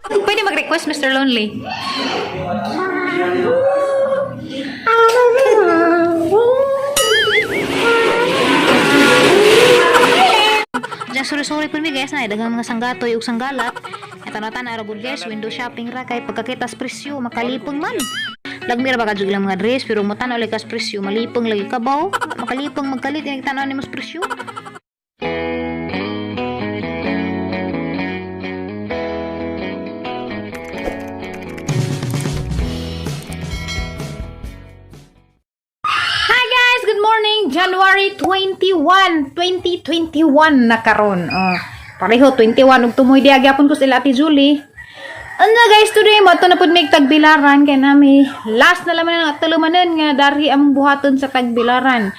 Pwede mag-request, Mr. Lonely. Diyan suri-suri pud mi, guys, na daghang mga sanggatoy ug sanggalat. Tanaw-tanaw ra gud, guys, window shopping ra kay pagkakita sa presyo makalipong man. Lagmi ra ba kadyo ilang mga dress, pero mo tan-aw lagi kas presyo malipong lagi kabaw. Makalipong magkalit inig tan-aw nimo sa presyo. Hi guys, good morning. January 21, 2021 na karon. Oh, pareho 21 ug tumoy diha gyapon ko sila Ate Julie. Ano guys, today mo na pud mig Tagbilaran kay nami last na laman ang tulumanon nga dari among buhaton sa Tagbilaran.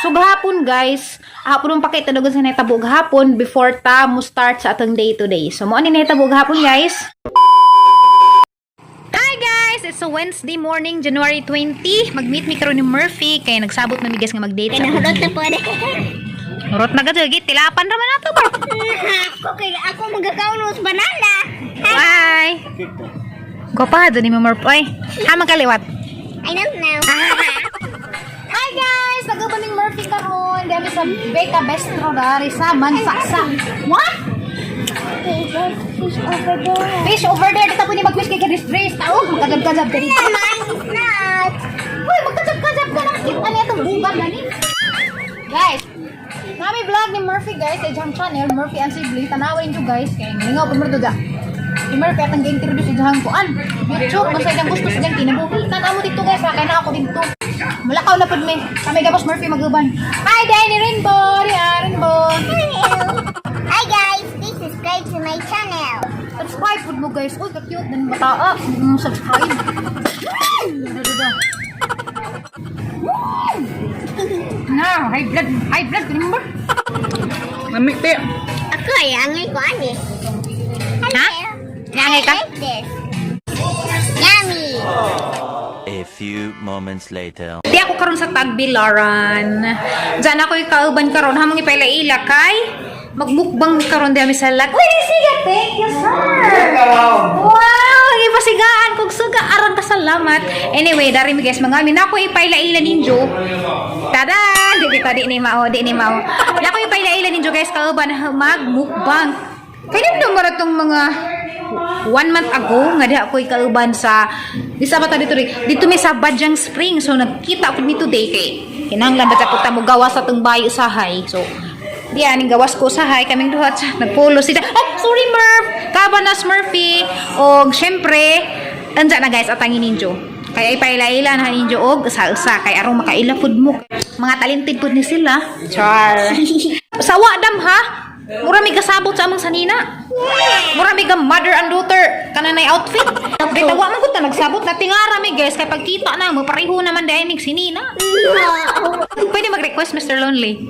So gahapon guys, hapon mong pakita dagon sa nahitabo gahapon before ta mo start sa atong day today. So mo ani nahitabo gahapon, guys. Hi guys! It's a Wednesday morning, January 20. Mag-meet mi karon ni Murphy kay nagsabot na mi, guys, nga mag-date sa Nahurot na po na. Nurot na gud, tilapan ra man nato ba. Ako kay ako magkakaon sa banana. Bye. Gwapa ni mo, Murph. Oy, ha magkaliwat. I don't know. Hi guys! Nag-uban ning Murphy karon dami sa Beka Bestro dari sa Mansasa. What? Fish over there. Fish over there. Dito pwede mag-fish kay kadis dress. Tao, magkajab-kajab ka dito. Mine is not. Uy, magkajab-kajab ka lang. Cute ano itong bugat gani. Guys, nami vlog ni Murphy, guys, sa iyang channel, Murphy and Sibling. Tanawin niyo, guys, kay lingaw pa mo duga. Si Murphy atang gi-introduce sa iyang kuan. YouTube, basta iyang gusto sa iyang kinabuhi. Tanaw mo dito, guys, ha, kay na ako dito. Mulakaw na pud mi. Kami gabos Murphy maguban. Hi, Danny Rainbow! Di Rainbow! Hi guys, please subscribe to my channel. Subscribe pud mo, guys. Uy, ka-cute ng bata. Subscribe. Da, da, da. Na, high blood, high blood, remember? Lami te. Ako ay angay ko ani. Ha? Angay ka? I like this. Yummy. A few moments later. Di ako karon sa Tagbilaran. Diyan ako kauban karon hamong ipaila-ila kay magmukbang karon di ami sa lag. Uy, siga, thank you, sir. Wow, gipasigaan kog suga aron ka salamat. Anyway, dari mi, guys, mga amin ako ipaila-ila ninyo. Tada! Di di di ni mao, di ni mao. Nako ipaila-ila ninyo, guys, kauban magmukbang. Kaya nung tong mga one month ago nga diha ako'y kauban sa di sa bata dito rin dito mi sa Badyang Spring. So nagkita ko mi today kay kinahanglan ba ta mo gawas sa tong bayo usahay. So di aning gawas ko usahay kaming duha sa nagpulo sila. Oh, sorry, Murph, kabanas Murphy. Og syempre tanja na, guys, atangin ninyo kay ipaila-ila na ninyo og usa-usa kay aron makaila pud mo mga talented pud ni sila. Char sawa dam ha. Mura may kasabot sa among sanina. Mura may ga mother and daughter kananay outfit. Kay tawa man gud ta nagsabot na tingara mi, guys, kay pagkita na mo pareho naman dai mig sinina. Pwede mag-request, Mr. Lonely.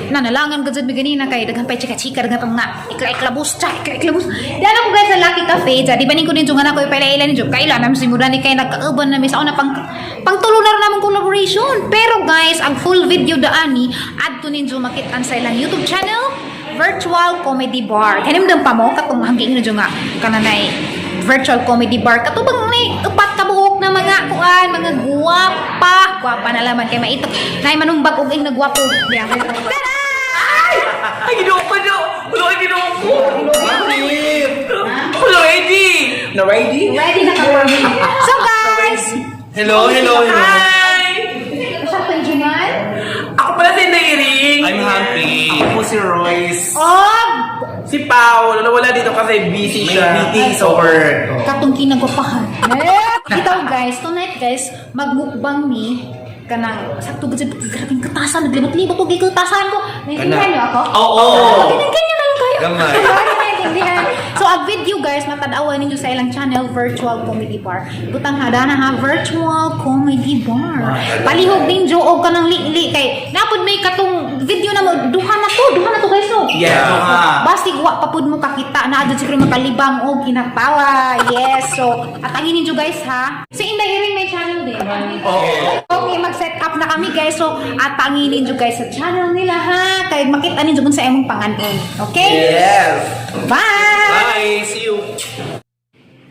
Nanalangan ka dyan mi ganina kay daghan pa chika-chika, daghan pa mga ikla-iklabos cha ikla-iklabos. Dahil ako, guys, sa Lucky Cafe dyan, di ba ko ninyo nga na ko ipaila-ila ninyo kaila namin si Murani kay nagkauban namin sa una pang pangtulo na rin namang collaboration. Pero guys, ang full video daani adto ninyo makitaan sa ilang YouTube channel, Virtual Comedy Bar. Kanim pa mo katong hanggi ninyo nga kananay Virtual Comedy Bar katubang ni upat ka buhok na mga kuan, mga guwapa guwapa na laman kay maitok nay manumbag og ing nagwapo diya. Tada! Ay, ginoo ko no! Wala ay ginoo ko! Bakit? Wala ready! Na ready? Ready na ka. So guys, Hello, hello, hello. Hi! sa Jungan. Ako pala si Nairing! I'm happy. Ako po si Royce. Oh, Si Paolo, wala dito kasi busy May siya. meeting sa work. Katong kinagwapahan. Itaw guys, tonight guys, magmukbang mi kanang sakto gud sa grabeng katasan, naglibot-libot og katasan ko. Naintindihan niyo ako? Oo. Ganyan ganyan lang kayo. Gamay. Maintindihan. So, ang video guys, matanawan ninyo sa ilang channel, Virtual Comedy Bar. Butang hada na ha, Virtual Comedy Bar. Palihog ninyo og kanang li-li kay napod may katong video na mo duha na to guys no. Yeah, duha. Basig wa pa pud mo kakita na adto siguro makalibang og kinatawa. Yes. So, atangin ninyo guys ha. Si Inday Iring may channel din. Oo. Okay, mag-set up na kami guys. So, atangin ninyo guys sa channel nila ha. Kay makita ninyo kung sa imong panganon. Okay? Yes. Bye! Bye. See you.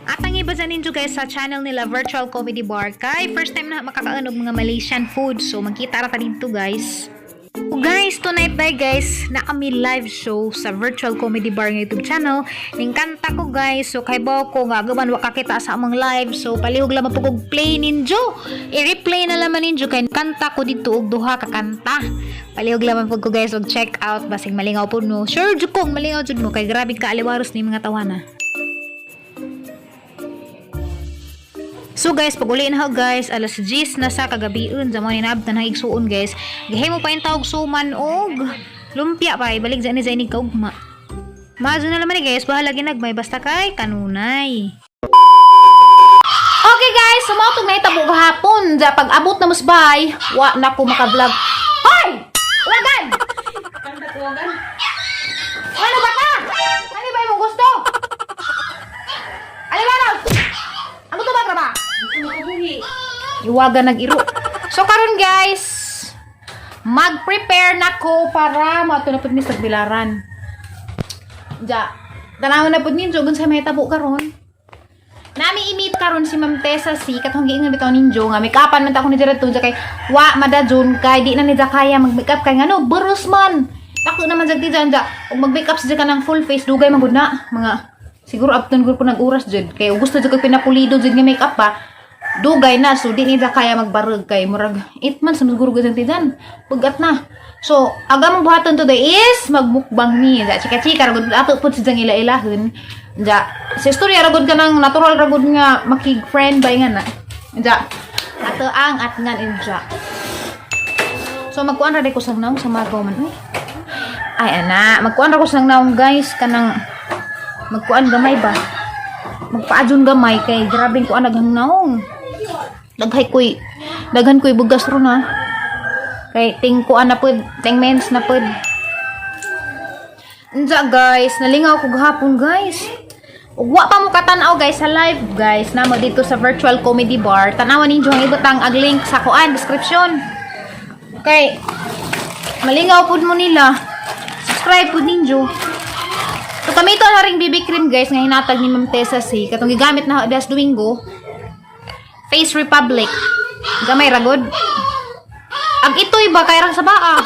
At ang iba dyan ninyo guys sa channel nila Virtual Comedy Bar kay first time na makakaon og mga Malaysian food. So magkita ra ta dito guys. So guys, tonight na guys, na kami live show sa Virtual Comedy Bar nga YouTube channel. Ning kanta ko guys, so kay ko nga gaman wa kakita sa among live. So palihog lamang po kog play ninyo. I-replay na lamang ninyo kay kanta ko dito og duha ka kanta. Palihog lamang po ko guys og check out basig malingaw po no. Sure jud kong malingaw jud mo kay grabe ka aliwaros ni mga tawana. So guys, pag uli na ho guys, alas 10 na sa kagabiun, sa mga ninabtan ng igsuon guys. Gihimo pa yung tawag suman og lumpia pa, ibalik dyan ni Zainig kaugma. Mazo na naman ni guys, bahala ginagmay basta kay kanunay. Okay guys, so mao tong nahitabo gahapon. Sa pag-abot na musbay, wa na ko maka-vlog. Hoy! Ulagan! Ano ba ka? Ano ba imong gusto? Alibaraw! Ano to ba graba? Iwaga nag-iro. So karon guys, mag-prepare na ko para moadto na pud mi sa Tagbilaran. Ja, tanawon na pud ninyo kung sa may tabo karon. Nami i-meet karon si Ma'am Tessa C katong giingon bitaw ninyo nga make-upan man ta ko ni Jared Tunja kay wa madajun kay di na nila kaya mag-makeup kay ngano burus man. Dako naman jag ti dyan ja. Og mag-makeup sa ka ng full face dugay man gud na mga siguro upton gud po nag oras jud kay og gusto jud kag pinapulido jud nga makeup ba dugay na so di nila kaya magbarog kay murag 8 months na siguro gud ti dyan pugat na. So ang among buhaton today is magmukbang mi ja chika-chika ra gud ato pud si jang ila-ilahon ja sa istorya ra gud ka ng natural ra gud nga makig-friend ba nga na ja ato ang at ngan inja. So magkuan ra ko sang naong sa magaw man uy. Ay ana, magkuan ra ko sang naong guys kanang magkuan gamay ba. Magpaadyon gamay kay grabeng kuan naghang naong. Daghay koy daghan koy bugas ron ha. Kay ting kuan na pud, ting mens na pud. Unsa guys, nalingaw ko gahapon guys. Ug wa pa mo katanaw guys sa live guys namo dito sa Virtual Comedy Bar. Tanawan ninyo ang ibutang ag link sa kuan description. Kay malingaw pud mo nila. Subscribe pud ninyo. So kami ito na ring BB cream guys nga hinatag ni Ma'am Tessa C. Katong gigamit na das Domingo. Face Republic. Gamay ragod. Ang ito'y ba kay rang sa baa.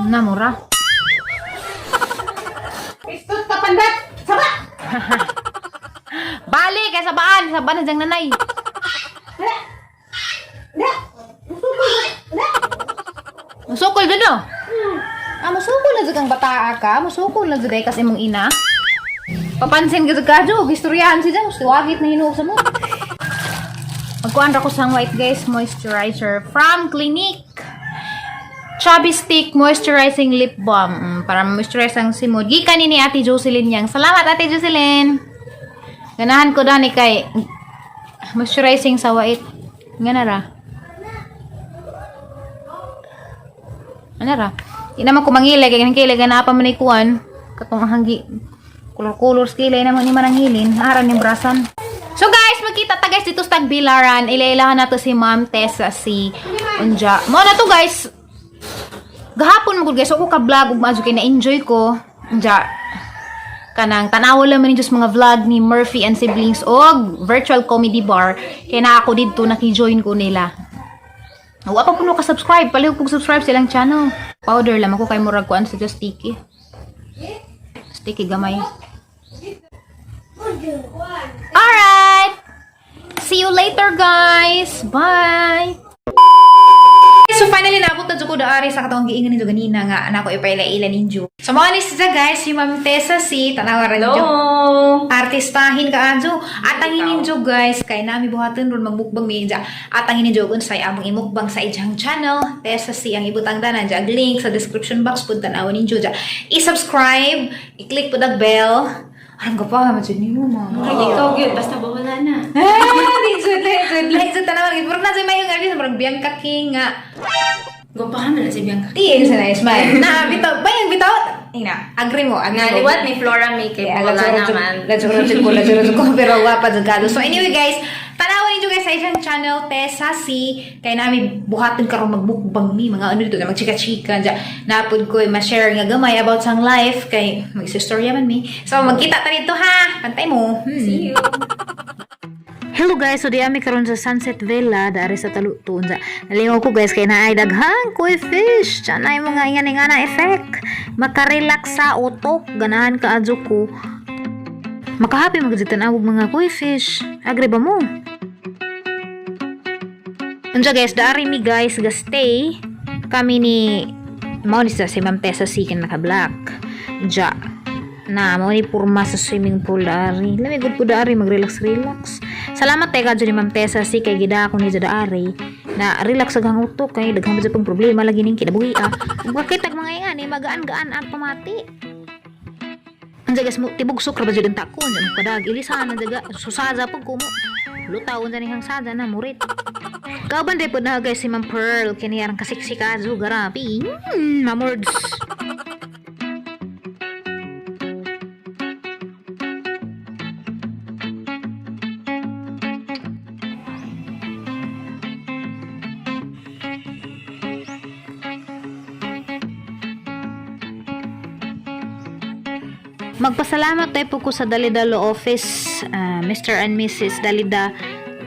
Namura. Pistot ka pandat! Saba! Bali kay sa baan, sa baan na diyang nanay. Musukol dun no? Ah, musukol na dyan kang bataa ka. Musukol na dyan kasi imong ina. Papansin ka ka, Jo. Istoryahan si Jang. Tuwagit na hinuog sa mo. Magkuan ra ko sang white guys moisturizer from Clinique. Chubby Stick Moisturizing Lip Balm. Para moisturize ang simod. Gikan ni ni Ate Jocelyn yang. Salamat Ate Jocelyn. Ganahan ko dani kay moisturizing sa white. Nga na ra. Ano ra? Di naman ko mangilay kay kanang kilay ganapa man ni kuan katong hanggi kulor-kulor sa kilay naman ni mananghilin aran ni brasan. So guys, magkita ta guys dito sa Tagbilaran. Ilailahan nato si Ma'am Tessa si Unja. Mo na to guys. Gahapon mo gud guys, ako ka vlog ug maadyo kay na-enjoy ko. Unja. Kanang tanawa lang man ninyo sa mga vlog ni Murphy and siblings og Virtual Comedy Bar kay na ako didto naki-join ko nila. Wa pa puno ka subscribe, palihog kog subscribe silang channel. Powder lang ako kay murag kuan sa just sticky. Sticky gamay. Alright. See you later guys. Bye. So finally naabot na jud ko daari sa katong giingon ninyo ganina nga nako ipaila-ila ninyo. So mao ni siya, guys, si Ma'am Tessa si tanawaran Hello! ninyo. Artistahin ka adyo. Atangin ninyo, guys, kay nami buhaton ron magmukbang mi dya. Atangin ninyo unsay among imukbang sa ijang channel. Tessa si ang ibutang danan dya. Ang link sa description box pud tan-awon ninyo dya. I-subscribe, i-click pud ang bell. Aram ka pa, madjud nimo ma. Ay, ikaw, gyud. Basta bawala na. Ah, di jud, di jud, di jud tanawan. Murag na jud may yung artist, murag Bianca King nga. Gumpahan na si Bianca. Di sa nice man. Na bitaw, bayang bitaw. Ina, agree mo, agree Nga, mo. liwat ni Flora May kay Yeah, wala naman. Ladyo ko, ladyo ko, pero wapa jud kado. So anyway, guys, tanawan ninyo, guys, sa isang channel Tessa si kay nami buhaton karon magmukbang mi mga ano dito na magchika-chika dya. Napud ko ma-share nga gamay about sang life kay magsistorya man mi. So magkita ta dito ha. Pantay mo. See you! Hello guys, so di ami karon sa Sunset Villa dari sa Taluto unsa. Nalingaw ko, guys, kay naay daghang koi fish. Tiyan ay mga ingan nga effect. Makarelax sa utok, ganahan ka adyo ko. Makahappy magud tan-aw og mga koi fish. Agree ba mo? Unsa guys, dari mi, guys, ga stay kami ni mao ni sa si Ma'am Tessa Sikin naka black. Ja na mao ni purma sa swimming pool dari. Lami gud po dari mag-relax relax. Salamat tay kadyo ni Ma'am Tessa si kay gida ako ni dari na relax ag utok kay daghan pa jud pong problema lagi ning kinabuhi ah. Ug makitag mga ingani magaan-gaan ang pamati. Unsa guys mo tibog sukra ba jud ang tako unsa mo kadag ilisan ang daga susaza pug ko mo. Lutaw unsa ni hang sada na murit. Kauban day pud na, guys, si Ma'am Pearl kini arang kasiksikazo garapi. Mamords. Magpasalamat tayo po ko sa Dalidalo office, Mr. and Mrs. Dalida.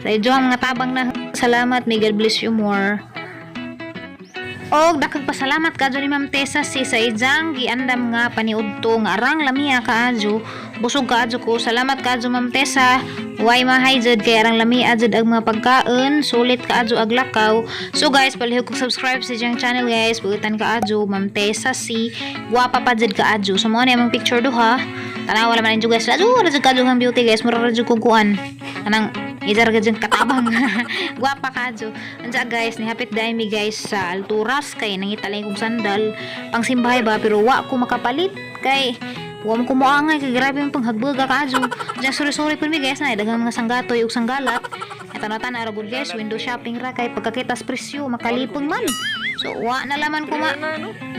Sa inyo ang mga tabang na salamat. May God bless you more. Og dakang pasalamat kadyo ni Ma'am Tessa si sa ijang giandam nga paniudto nga arang lamia kaadyo. Busog kaadyo ko. Salamat kaadyo, Ma'am Tessa. Way mahay jud kay arang lamia jud ang mga pagkaon. Sulit kaadyo ag lakaw. So guys, palihog kog subscribe sa ijang channel, guys. Buutan kaadyo Ma'am Tessa si guwapa pa jud kaadyo. So mao na among picture duha. Tanawa naman ninyo, guys. Lado ra jud kaadyo ang beauty, guys. Mura ra jud kog kuan. Kanang ijar ka dyan katabang. Gwapa ka dyan. Ansa guys, nihapit dahil mi, guys, sa alturas kay nangita lang kong sandal pang simbahay ba pero wa ko makapalit kay wa mo kumuangay kay grabe yung panghagbag ka dyan. Diyan suri-suri po mi, guys, na daghang mga sanggatoy ug sanggalat. Tanaw-tanaw ra gud, guys, window shopping ra kay pagkakita sa presyo makalipong man. So wa na laman ko ma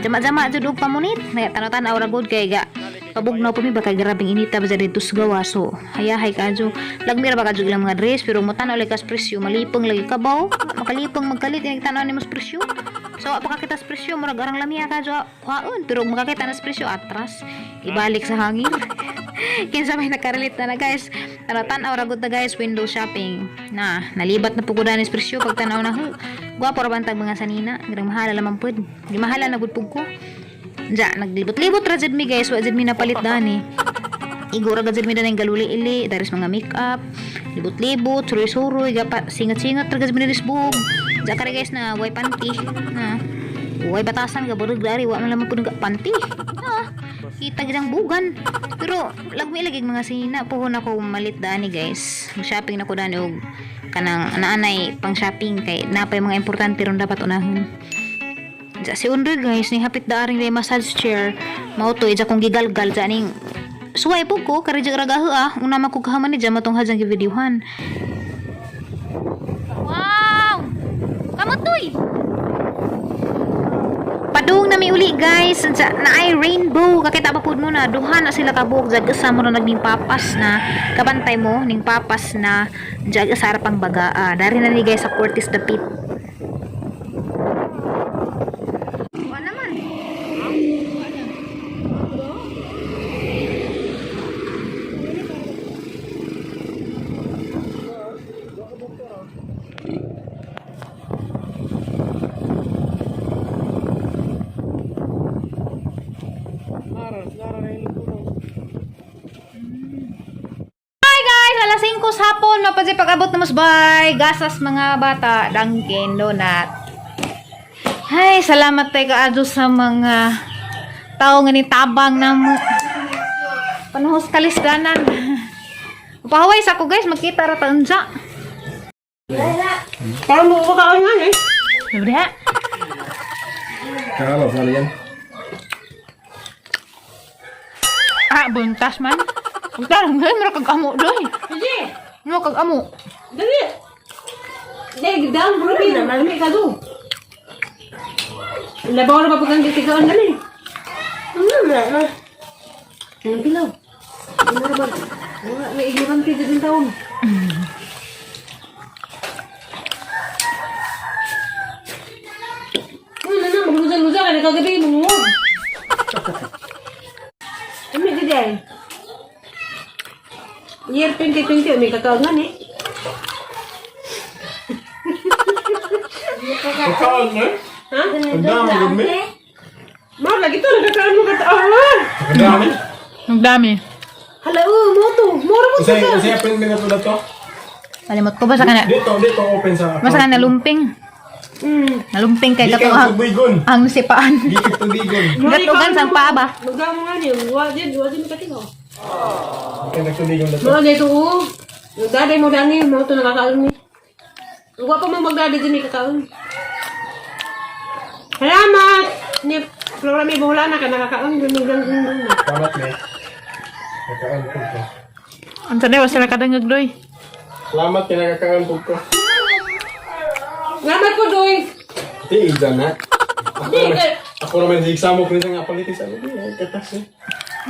jama-jama jud og pamunit. Tanaw-tanaw ra gud kay ga pabugnaw po mi ba kay grabeng inita ba dito sa gawa so hayahay kadyo lagmi ra ba kadyo ilang mga dress pero mo tan-aw lagi kas presyo malipong lagi kabaw makalipong magkalit inig tan-aw nimo sa presyo. So wa pa kakita sa presyo murag arang lamia kadyo kuhaon pero makakita na sa presyo atras ibalik sa hangin. Kinsa may nakarelate na na, guys? Tanaw-tanaw ra gud na, guys, window shopping na nalibat na pugod sa presyo pag tanaw na ho gwapo ra bantag mga sanina grang mahala lamang pud di mahala na gud pug ko. Diya, naglibot-libot ra jud mi, guys, wa jud mi napalit dani. Igura ga jud mi dani galuli ili, daris mga makeup, libot-libot, suroy-suroy, gapa singat-singat ra gud mi diri sa buhok. Diya kare, guys, na way panty na. Way batasan ga burog dari wa man lamang pud ga panty. Ah, kita gid ang bugan. Pero lagmi lagi mga sina puhon ako malit dani, guys. Shopping na ko dani og kanang naanay pang shopping kay napay mga importante ron dapat unahon. Diya si Undoy, guys, ni hapit daaring may massage chair. Mao to, ija kong gigalgal diya ning suway po ko, kari dya ragaho ah. Una man ko kahaman ni dya matong hadyang givideohan. Wow! Kamutoy! Padung na mi uli, guys sa naay rainbow kakita pa pud mo na duha na sila kabuok jag usa mo na nagning papas na kabantay mo ning papas na jag usa ra pang bagaa dari na ni, guys, sa Cortes Dapit. Wa naman. Hi guys! Alas 5 sa hapon, mapadsi pag-abot na mas bay. Gasas mga bata, Dunkin Donut. Ay, salamat tay kaadto sa mga tao nga nitabang namo. Panahos kalisdanan. Pahaway sa ko, guys, magkita ra ta unsa. Parang mo ka nga eh. Sabi ha? Kala, sali yan. Ah, buntas man. Tarang doy, mura kag amo doy. Sige. Mura kag amo. Dali. Dali, down, bro. Dali ka do. Labaw na papagang gitigaan dali. Ano na na? Ang pilaw. Ano ba? Wala, may ignorante din taon. Ano na na, maglusan-lusan ka na kagabi, mungod. Ano di day? Year 2020, may kakaungan eh. Kakaon mo eh? Ha? Ang dami, gumi. Mao lagi to nagkakaon mo katawon. Ang dami. Ang dami. Hala oh, mo to. Mura mo Kasi, to. kasi open minute na to. Palimot ko ba sa kana? Dito, dito open sa Basta ka nalumping. Nalumping kay Gikan katong ang, tubigon. ang sipaan. Gikan tubigon. Gatugan sang paa ba? Magamo nga niyo. Wa jud, wa jud makatiko. Gikan tubigon na to. Mao dito oh. Nagdaday mo dani, mo to nakakaon ni. Wa pa mo magdaday din kakaon. Salamat. Ni Flora may bola na ka nakakaon gumiglang gumiglang. Salamat, me. Kakaon po ko. Ang sanay wa sila kadangag doy. Salamat, kinakakaon po ko. Salamat ko doy. Di, ida na. Ako naman, ako naman, di examo ko nito nga politics. Ano ba? Ay, katas eh.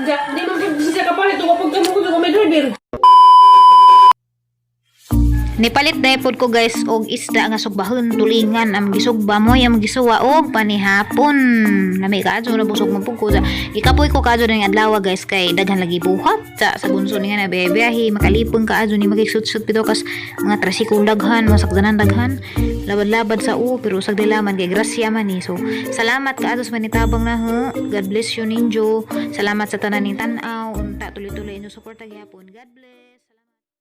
Di di man siya kapalit ko pag kamo ko may driver. Nipalit dahil pod ko, guys, og isda nga sugbahon tulingan ang gisugba mo yang gisuwa og panihapon. Lami kaadto na busog man pud ko sa ikapoy ko kaadto ning adlaw, guys, kay daghan lagi buhat sa gunso ni nga na biyahe makalipon kaadto ni magisutsut pito kas mga trasikong daghan, mga sakdanan daghan, labad-labad sa u pero usag dilaman kay grasya man ni. So salamat kaadto sa manitabang na ho. God bless you ninyo. Salamat sa tanan ning tan-aw unta tuloy-tuloy inyo suporta gihapon. God bless.